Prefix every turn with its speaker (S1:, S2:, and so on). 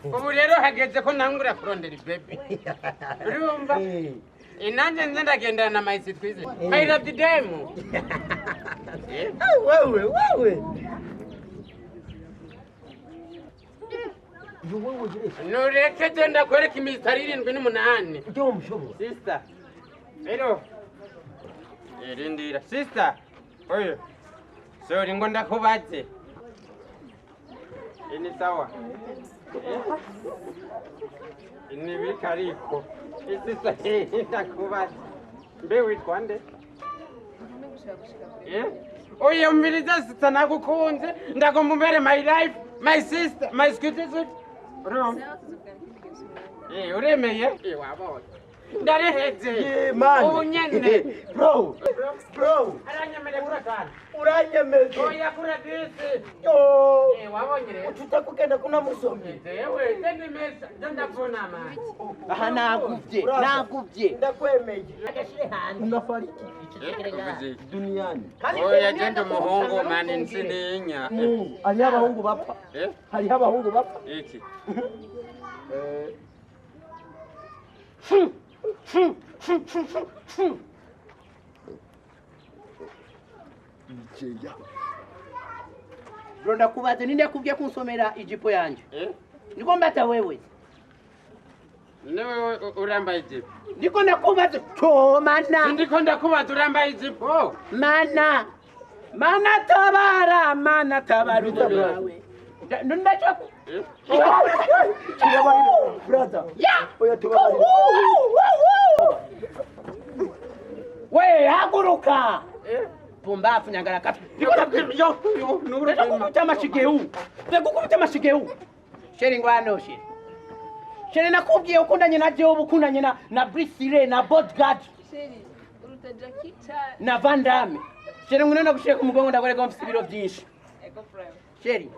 S1: Ubu rero hageze ko ntangura kurondera ibebe. Urumva? Inanje nze ndagendana na my twize. I love the demo.
S2: Wewe wewe.
S1: Nureke je ndakwereka imitari 78.
S2: Ujye umushobora.
S1: Sister. Hello. Erindira. Sister. Oyo. Sorry ngo ndakubaze. Ini sawa. Ini bikariko. Sister ndakubaze. Mbe witwa nde? Oya umviriza sister nagukunze ndagomba umbere my life, my sister, my sweet. Uremeye? Wabonye. Ndareheze.
S2: Man.
S1: Unyene.
S2: Bro. Bro.
S1: Aranyemere kurakana.
S2: Uranyemeze.
S1: Oya kura disi.
S2: Yo.
S1: Wabonye rero.
S2: Tutakugenda kuna musomyi.
S1: Ewe, ndimesa, ndavuna man.
S3: Aha naguvye, naguvye.
S2: Ndakwemeye.
S3: Agashire hanze.
S2: Unafariki. Duniani.
S1: Oya genda umuhungu man nsininya.
S2: Hariho abahungu bapfa. Hariho abahungu bapfa.
S1: Iki.
S3: Bro ndakubaze ninde yakubwiye kunsomera ijipo yanje? Niko mbata wewe.
S1: Newe urambaye ijipo.
S3: Ndiko ndakubaza to mana.
S1: Ndiko ndakubaza urambaye ijipo.
S3: Mana. Mana tabara, mana tabara wawe. Ndachako.
S2: Brother.
S3: Yeah.
S2: Oya tubabarire.
S3: We haguruka. Pumbafu nyangara kati. Ndiko ndakubita mashigeu. Ndakukubita mashigeu. Sheri ngwano sheri. Sheri nakubwiye ukundanye na Job ukundanye na Brisile na Bodyguard.
S4: Sheri uruta Jackie Chan
S3: na Van Damme. Sheri ngwino nagushire ku mugongo ndagoreka mfise ibiro byinshi.
S4: Ego prime.
S3: Sheri.